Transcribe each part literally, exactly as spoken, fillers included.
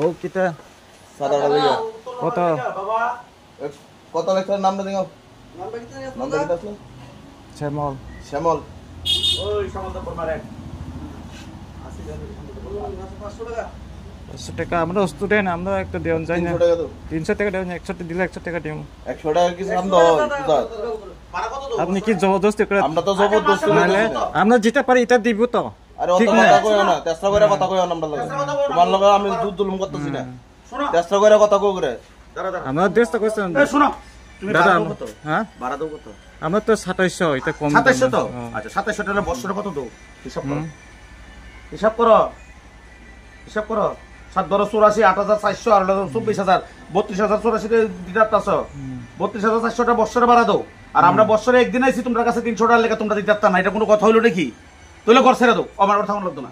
ও কিতা? সাত আট হাজার। কত? এক-, কত লেখা? নামটা দিও। নামটা কিতা আসলে? শ্যামল। শ্যামল। ওই শ্যামল তো পরিবার এক। পাঁচশো টাকা, আমরা স্টুডেন্ট, আমরা একটা দেওয়ান চাই না। তিনশো টাকা তো। তিনশো টাকা দেওয়ান, একশো দিলে একশো টাকা দিমু। একশো টাকা কি সামনে হয়? কোথায়? আপনি কি জবরদস্তি করে? আমরা তো জবরদস্তি নাহলে করতেছি না। আমরা যেটা পারি এটা দিব তো। আরে, অত ঠিক না? কথা কইও না, তেসরা করে কথা কইও না আমরার লগে। তোমার লগে আমি দুধ জুলুম করতেছি না। হুম। শোনো। তেসরা করে কথা কও করে। দাঁড়া, দাঁড়া। আমরা দেশ তো করছেন। এই, শোনো, তুমি দাদা, ভাড়া দাও কত? হ্যাঁ? ভাড়া দাও কত? আমরা তো সাতাইশশো, এটা কম দাম সাতাইশশো তো? না। হ্যাঁ। আচ্ছা, সাতাইশশো টাকা বছরে কত দাও? হিসাব করো। হুম। হিসাব করো। হিসাব করো। সাত ধরো চুরাশি, আট হাজার চারশো, আর হলো চব্বিশ হাজার, বত্রিশ হাজার চুরাশি টাকা দিতে পারতাছো। হুম। বত্রিশ হাজার চারশো টাকা বছরে ভাড়া দাও। আর আমরা হুম। বছরে একদিন আইছি তোমার কাছে তিনশো টাকা লেখা তোমরা দিতে পারতা না, এটা কোনো কথা হইলো নাকি? তাহলে ঘর ছেড়ে দাও, আমার ঘর থাকুন লাগতো না।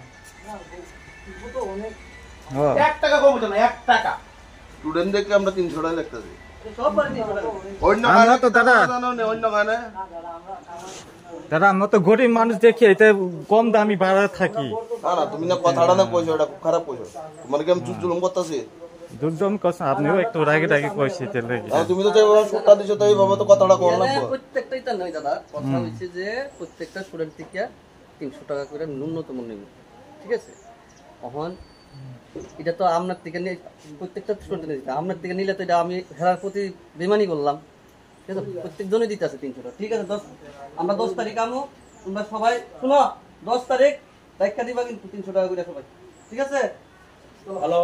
হ্যাঁ। এক টাকা কম হইতো না, এক টাকা। স্টুডেন্ট দেখে আমরা তিনশো টাকা লেখতেছি। অন্য আমরা গানে তো দাদা জানো নে, অন্য গানে। দাদা, আমরা তো গরিব মানুষ দেখি, এটা কম দামি ভাড়া থাকি। না, না, তুমি না কথাটা না কইছো, এটা খুব খারাপ কইছো। তোমার কি আমি জুলুম করতেছি? দুর্জন কথা, আপনিও একটু রাগে রাগে কইছে, এটার লাগি। না, তুমি তো এইভাবে সুটটা দিছো, তো এইভাবে তো কথাটা কম লাগবো। প্রত্যেকটাই তা নয় দাদা, কথা হুম। হচ্ছে যে প্রত্যেকটা স্টুডেন্ট থেকে তিনশো টাকা করে ন্যূনতম নেব, ঠিক আছে? এখন এটা তো আপনার থেকে নিয়ে, প্রত্যেকটা স্টুডেন্ট নিতে, আপনার থেকে নিলে তো এটা আমি হেরার প্রতি বেমানি করলাম, ঠিক আছে? প্রত্যেক জনই দিতে আছে তিনশো টাকা, ঠিক আছে? দশ, আমরা দশ তারিখ আমু, তোমরা সবাই শুনো, দশ তারিখ রাইখা দিবা কিন্তু তিনশো টাকা করে সবাই, ঠিক আছে? হ্যালো।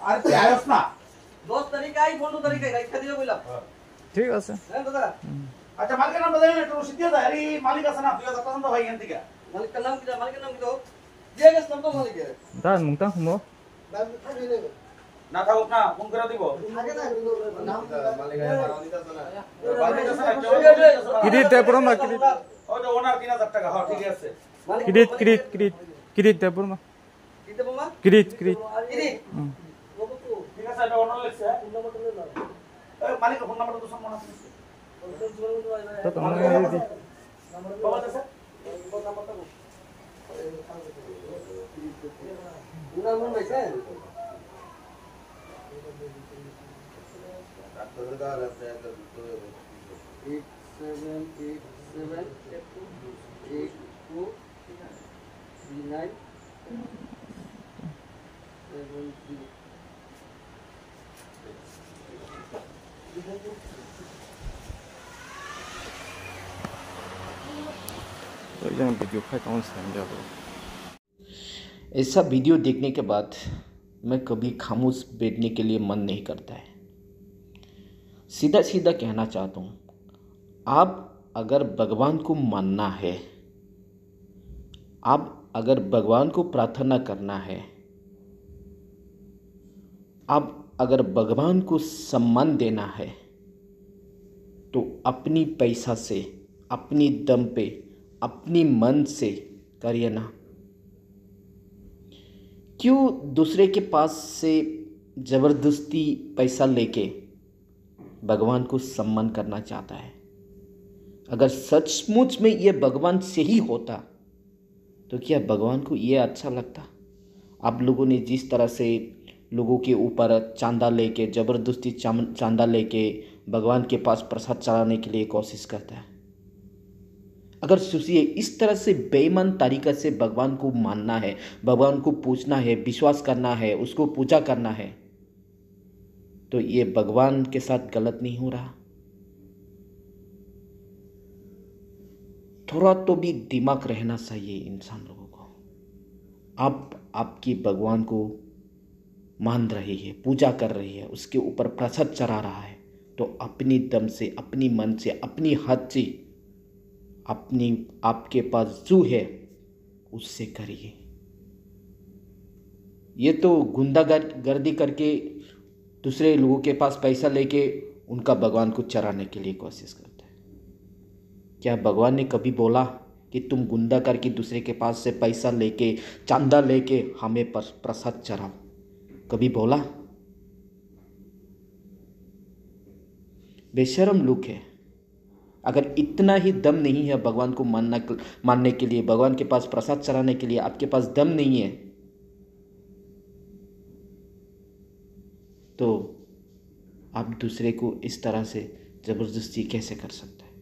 আর তুই আয়স না। দশ তারিখ আই, পনেরো তারিখ আই, রাইখা দিও কইলাম। ঠিক আছে। হ্যাঁ, দাদা। হুম। আচ্ছা, মালিকের নামটা জানি না, একটু রসিদ দিয়ে যায়। আরে, মালিক আছে না, দুই হাজার টাকা তো ভাই এখান থেকে। মালিকের নাম কি? মালিকের নাম কি তো? দিয়ে গেছিলাম তো মালিকের। দাদা, মুখটা হুনো। না থাকুক না, ফোন করে দিব। থাকে না, কিন্তু নাম মালিক আয়, ভাড়া দিতে আসে না। ভাড়া দিতে আসে না, কেউ ভাড়া দিতে আসে না। কিরিট দেববর্মা, কিরিট। ওই তো ওনার তিন হাজার টাকা, হ্যাঁ, ঠিক আছে। মালিক, কিরিট, মালিক। কিরিট, কিরিট, কিরিট দেববর্মা। কিরিট, কিরিট। কিরিট। হুম। ঠিক আছে, এটা অর্ডার লেখছে, হ্যাঁ? এই, মালিকের ফোন নাম্বারটা তো সব মনে আছে নিশ্চয়ই? তো তোমার এই যে বাবা আছে, sir? Eight seven eight seven eight two three nine seven three। তো এই যে আমি ভিডিও খাই তখন স্যান্ডে হলো। ऐसा वीडियो देखने के बाद मैं कभी खामोश बैठने के लिए मन नहीं करता है। सीधा सीधा कहना चाहता हूँ, आप अगर भगवान को मानना है, आप अगर भगवान को प्रार्थना करना है, आप अगर भगवान को सम्मान देना है, तो अपनी पैसा से, अपनी दम पे, अपनी मन से करिए ना। क्यों दूसरे के पास से जबरदस्ती पैसा लेके भगवान को सम्मान करना चाहता है? अगर सचमुच में ये भगवान से ही होता, तो क्या भगवान को ये अच्छा लगता? आप लोगों ने जिस तरह से लोगों के ऊपर चांदा लेके, जबरदस्ती चाम-, चांदा लेके भगवान के पास प्रसाद चढ़ाने के लिए कोशिश करता है। अगर सोचिए, इस तरह से बेईमान तरीका से भगवान को मानना है, भगवान को पूजना है, विश्वास करना है, उसको पूजा करना है, तो ये भगवान के साथ गलत नहीं हो रहा? थोड़ा तो भी दिमाग रहना चाहिए इंसान लोगों को। आप आपकी भगवान को मान रही है, पूजा कर रही है, उसके ऊपर प्रसाद चढ़ा रहा है, तो अपनी दम से, अपनी मन से, अपनी हाथ से, अपनी, आपके पास जो है, उससे करिए। ये तो गुंडागर-, गर्दी करके दूसरे लोगों के पास पैसा लेके उनका भगवान को चढ़ाने के लिए कोशिश करता है। क्या भगवान ने कभी बोला कि तुम गुंडा करके दूसरे के पास से पैसा लेके, चंदा लेके हमें पर-, प्रसाद चढ़ाओ? कभी बोला? बेशरम लोग है। अगर इतना ही दम नहीं है भगवान को मानना, मानने के लिए, भगवान के पास प्रसाद चढ़ाने के लिए आपके पास दम नहीं है, तो आप दूसरे को इस तरह से जबरदस्ती कैसे कर सकते हैं?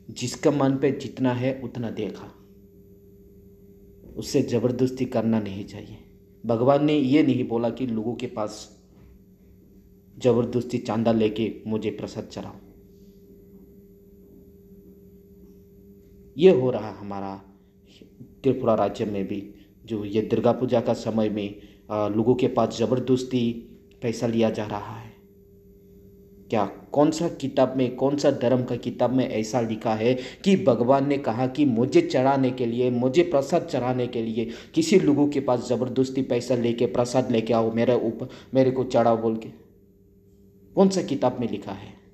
जिसका मन पे जितना है उतना देखा, उससे जबरदस्ती करना नहीं चाहिए। भगवान ने ये नहीं बोला कि लोगों के पास जबरदस्ती चांदा लेके मुझे प्रसाद चढ़ाओ। ये हो रहा हमारा त्रिपुरा राज्य में भी, जो ये दुर्गा पूजा का समय में, आ, लोगों के पास जबरदस्ती पैसा लिया जा रहा है। क्या, कौन सा किताब में, कौन सा धर्म का किताब में ऐसा लिखा है कि भगवान ने कहा कि मुझे चढ़ाने के लिए, मुझे प्रसाद चढ़ाने के लिए किसी लोगों के पास जबरदस्ती पैसा लेके, प्रसाद लेके आओ, मेरे ऊपर, मेरे को चढ़ाओ बोल के? कौन सा किताब में लिखा है?